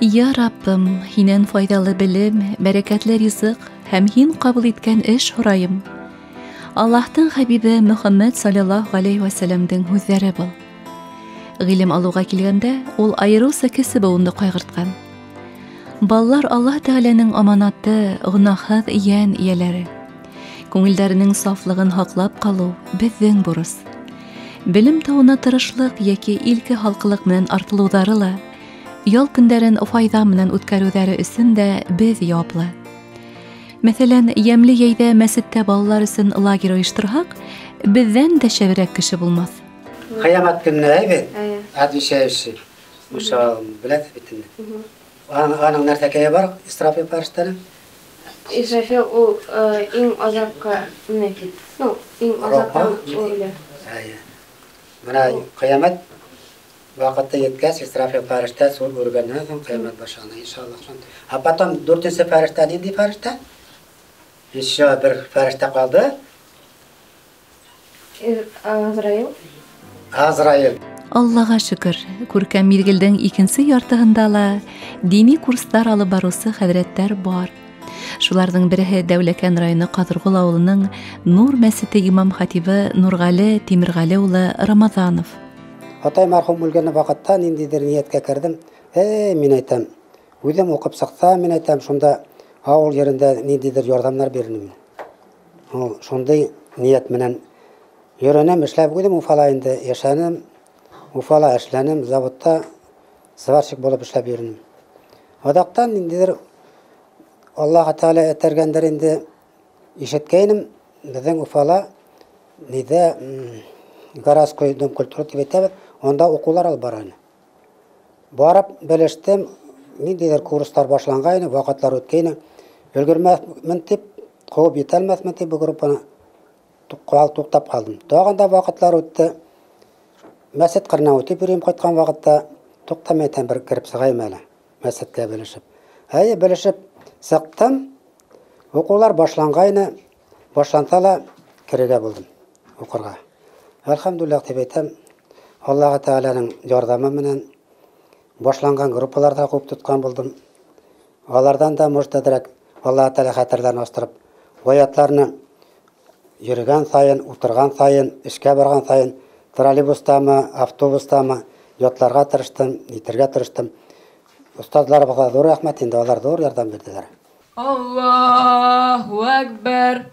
Я Раббым, һинән файҙалы белем, бәрәкәтле ризыҡ һәм һин ҡабул иткән эш һорайым. Аллаһтың хәбибе Мөхәммәд саллаллаһу ғәләйһи вәсәләмдең һүҙҙәре был. Ғилем алыуға килгәндә, ул айырыуса кесе быуынды ҡайғыртҡан. Балалар Аллаһ Тәғәләнең аманаты, гонаһһыҙ йән эйәләре. Күңелдәренең сафлығын һаҡлап ҡалыу беҙҙең бурыс. Белем тауына тырышлыҡ йәки илке халҡылыҡ менән артылыуҙары ла, ял көндәрен файҙа менән үткәреүҙәре өсөн дә беҙ яуаплы. Мәҫәлән, йәмле йәйҙә мәсеттә балалар өсөн лагерь ойошторһаҡ, беҙҙән дә шәберәк кеше булмаҫ. Ҡиәмәт көнөнә бит, отвечающий. Муса беләт бит инде. Аның нәрсәкәйе бар, Исрафил фәрештәнең? Исрафил ул иң аҙаҡҡа, ну, иң аҙаҡтан үлә. Әйе. Бына ҡиәмәт ваҡыты еткәс, Исрафил фәрештә шул үргәннән һуң ҡиәмәт башлана, иншаллаһ. А потом дүртенсе фәрештә ниндәй фәрештә? Еще бер фәрештә ҡалды. Азраил. Азраил. Аллаға шөкөр, күркәм миҙгелдең икенсе яртыһында ла дини курстар алып барыусы хәҙрәттәр бар. Шуларҙың береһе Дәүләкән районы Ҡаҙырғол ауылының Нур мәсете имам хатибы Нурғәле Тимерғәле улы Рамаҙанов. Атай мәрхүм үлгән ваҡытта ниндәйҙер ниәткә керҙем. Эй, мин әйтәм, үҙем уҡып сыҡса, мин әйтәм, шунда ауыл ерендә ниндәйҙер ярҙамдар бирермен. Ул шундай ниәт менән йөрөнөм, эшләп үҙем Уфала инде йәшәнем. Уфала эшләнем, заводта сварщик булып эшләп йөрөнөм. Аҙаҡтан ниндәйҙер Аллаһ Тәғәлә этәргәндер инде ишеткәйнем, беҙҙең Уфала ниҙә, городской дом культуры тип әйтәбеҙ, унда уҡыулар алып бара ине. Барып белештем, ниндәйҙер курстар башланғайны, ваҡытлар үткәйне. Өлгөрмәҫмен тип, ҡыуып етәлмәҫмен тип был группаны туҡтап ҡалдым. Тағын да ваҡытлар үтте. Мәсет ҡырына үтеп йөрөйөм ҡайтҡан ваҡытта, туҡтамай әйтәм, бер кереп сығайым әле, мәсеткә белешеп. Әйе, белешеп сыҡтым. Уҡыулар башланғайны, башланса ла керергә булдым уҡырға. Әлхәмдүлилләһ тип әйтәм, Аллаһ Тәғәләнең ярҙамы менән башланған группаларҙа ҡыуып тотҡан булдым. Аларҙан да может әҙерәк Аллаһ Тәғәлә хәтерҙәрен астырып, аятларны йөрөгән сайын, ултырған сайын, эшкә барған сайын, троллейбустамы, автобустамы ятларға тырыштым, итергә тырыштым. Остазларыбыҙға ҙур рәхмәт инде, алар ҙур ярҙам бирҙеләр. Аллаһу әкбәр,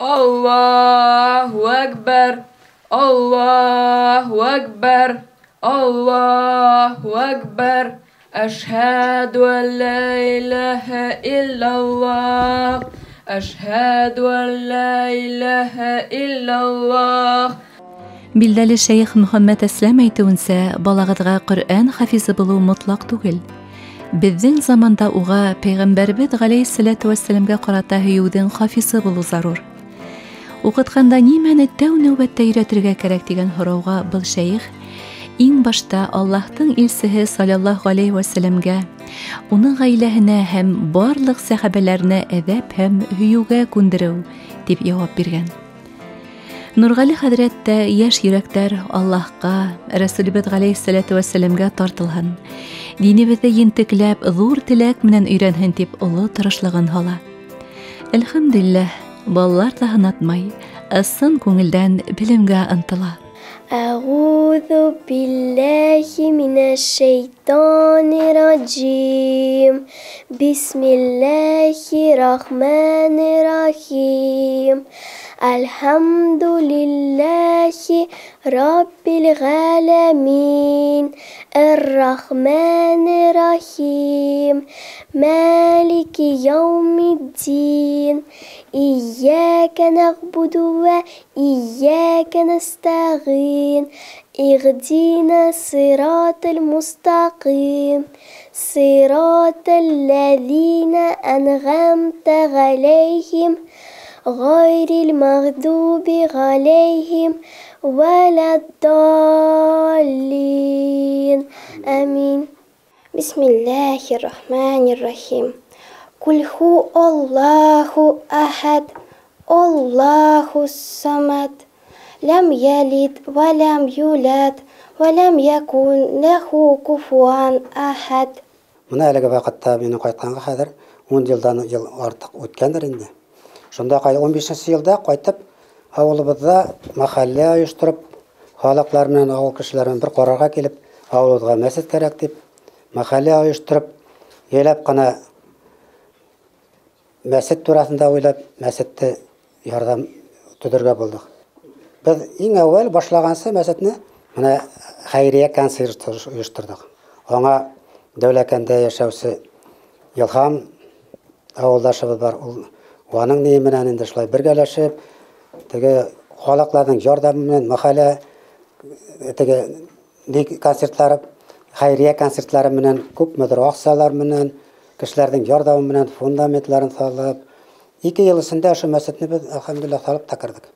Аллаһу әкбәр, Аллаһу әкбәр, Аллаһу әкбәр. Әшһәду ән ла илаһа иллаллаһ, әшһәду ән ла илаһа иллаллаһ. Билдәле шәйх Мөхәммәт Әсләм әйтеүенсә, балағыҙға Ҡөрьән хафизы булыу мотлаҡ түгел. Беҙҙең заманда уға Пәйғәмбәрбеҙ ғәләйһиссәләтү вәссәләмгә ҡарата һөйөүҙең хафизы булыу зарур. Уҡытҡанда нимәне тәү нәүбәттә өйрәтергә кәрәк тигән һорауға был шәйх иң башта Аллаһтың илсеһе саллаллаһу ғәләйһи вәссәләмгә, уның ғаиләһенә һәм барлыҡ сәхәбәләренә әҙәп һәм һөйөүгә күндереү тип яуап биргән. Нурғәле хәҙрәт тә йәш йөрәктәр Аллаһҡа, Рәсүлебеҙ ғәләйһиссәләтү вәссәләмгә тартылһын, динебеҙҙе ентекләп, ҙур теләк менән өйрәнһен тип оло тырышлығын һала. Әлхәмдүлилләһ, балалар ҙа һынатмай, ысын күңелдән белемгә ынтыла. Әғүҙу билләһи минәш-шәйтанир раджим. Бисмилләһир рахманир рахим. Әлхәмдүлилләһи раббил ғәләмин. Эр-рахманир рахим. Малики яумиддин. Iyyaка na'budu ve iyyaka nasta'in. Ihdina siratal mustaqim. Siratal ladzina an'amta alayhim ghayril maghdubi alayhim veladdallin. Amin. Bismillahirrahmanirrahim. Куль ху Аллаху ахад, Аллаху самад, лям ялид, ва лям юлад, ва лям якун лаху куфуан ахад. Мына әлеге ваҡытта минең ҡайтҡанға хәҙер 10 йылдан йыл артыҡ үткәндер инде. Шунда 15 йылда ҡайтып ауылыбыҙҙа мәхәллә ойоштороп, халыҡлар менән ауыл кешеләре менән бер ҡарарға килеп, ауылыбыҙға мәсет кәрәк тип, мәхәллә ойоштороп, йәйләп ҡына мәсет тураһында уйлап, мәсетте ярҙам төҙөргә булдыҡ. Беҙ иң әүәл башлағансы мәсетне мына хәйриә концерт ойошторҙоҡ. Аңа Дәүләкәндә йәшәүсе Илһам ауылдашыбыҙ бар. Ул уның ни менән инде шулай бергәләшеп, теге халыҡларҙың ярҙамы менән мәхәллә теге концертлары, хәйриә концертлары менән күпмелер аҡсалар менән, кешеләрҙең ярҙамы менән фундаментларын һалып, 2 йыл эсендә ошо мәсетне беҙ әлхәмдүлилләһ һалып та керҙек.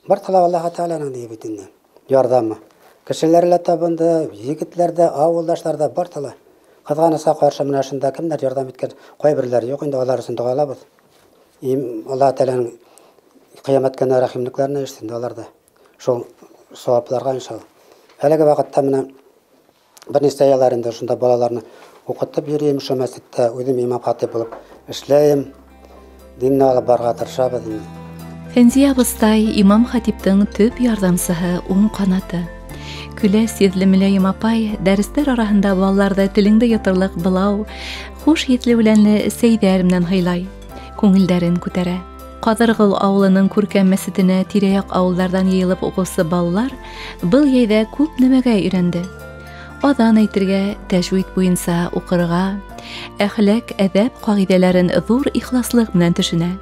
Бар талап Аллаһ Тәғәләнең ни бит инде ярҙамы. Кешеләр лә табынды, егетләр дә, ауылдашлар ҙа бар тала. Ҡыҙғанысҡа ҡаршы менә шунда кемдәр ярҙам иткән, ҡайберләре юҡ инде, алар өсөн доғалабыҙ. Аллаһ Тәғәләнең ҡиәмәт көнө рәхимлекләренә ирешһен алар ҙа. Шул сауапларға иншалла. Әлеге ваҡытта менә бер нисә йыллар инде шунда балаларны уҡытып йөрөйөм, шул мәсеттә үҙем имам хатип булып эшләйем. Динне алып барырға тырышабыҙ инде. Фәнзиә абыстай имам хатиптың төп ярҙамсыһы, уң ҡанаты. Көләс йөҙлө Мөләйем апай дәрестәр араһында балаларҙы телеңде йоторлоҡ былау, хуш еҫле үләнле сәйҙәр менән һыйлай, күңелдәрен күтәрә. Ҡаҙырғол ауылының күркәм мәсетенә тирә-яҡ ауылдарҙан йыйылып уҡыусы балалар был йәйҙә күп нәмәгә өйрәнде. Аҙан әйтергә, тәжвид буйынса уҡырға, әхләк, әҙәп ҡағиҙәләрен ҙур ихласлыҡ менән төшөнә.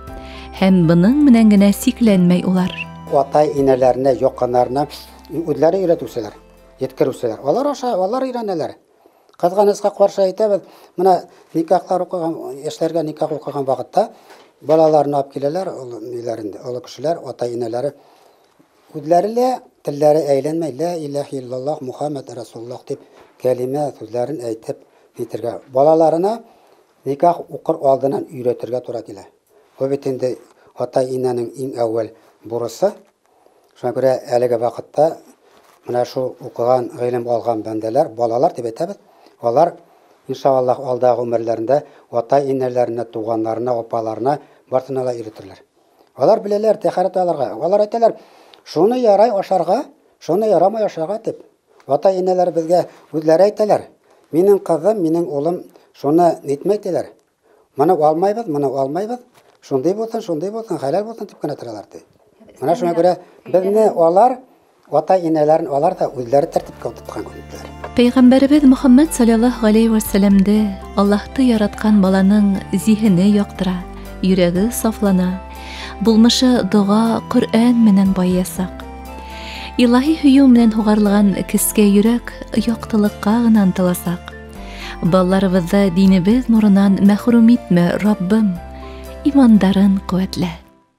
Һәм бының менән генә сикләнмәй улар. Атай-инәләренә, яҡындарына үҙләре өйрәтеүселәр, еткереүселәр. Алар аша, алар өйрәнәләр. Ҡыҙғанысҡа ҡаршы әйтәбеҙ, мына никахлар уҡыған, йәштәргә никах уҡыған ваҡытта балаларын алып киләләр, оло ниләр инде, оло кешеләр, атай-инәләре үҙләре лә телдәре әйләнмәй, лә илаһа иллаллаһ Мухаммад расулуллаһ тип кәлимә һүҙҙәрен әйтеп нитергә. Балаларына никах уҡыр алдынан өйрәтергә тура килә. Был бит инде атай-инәнең иң әүәл бурысы. Шуңа күрә әлеге ваҡытта мына шул уҡыған, ғилем алған бәндәләр, балалар тип әйтәбеҙ, алар иншаллаһ алдағы ғүмерләрендә атай-инәләренә, туғандарына, апаларына барыһына ла өйрәтерләр. Алар беләләр тәһәрәт алырға. Алар әйтәләр, шуны ярай ашарға, шуны ярамай ашарға тип. Атай-инәләр беҙгә үҙләре әйтәләр. Минең ҡыҙым, минең улым шуны нитмәй тиләр. Моны алмайбыҙ, моны алмайбыҙ. Шундай булһын, шундай булһын, хәләл булһын тип кенә торалар ти. Мына шуңа күрә беҙне алар атай-инәләрен алар ҙа үҙләре тәртипкә ултыртҡан күренделәр. Пәйғәмбәребеҙ Мөхәммәд саллаллаһу алейһи вә сәлләмде Аллаһты яратҡан баланың зиһене яҡтыра, йөрәге сафлана, булмышы доға, Ҡөрьән менән байыясаҡ. Илаһи һөйөү менән һуғарылған кескәй йөрәк яҡтылыҡҡа ғына ынтыласаҡ. Балаларыбыҙҙы динебеҙ нурынан мәхрүм итмә, Раббым, имандарын ҡеүәтлә.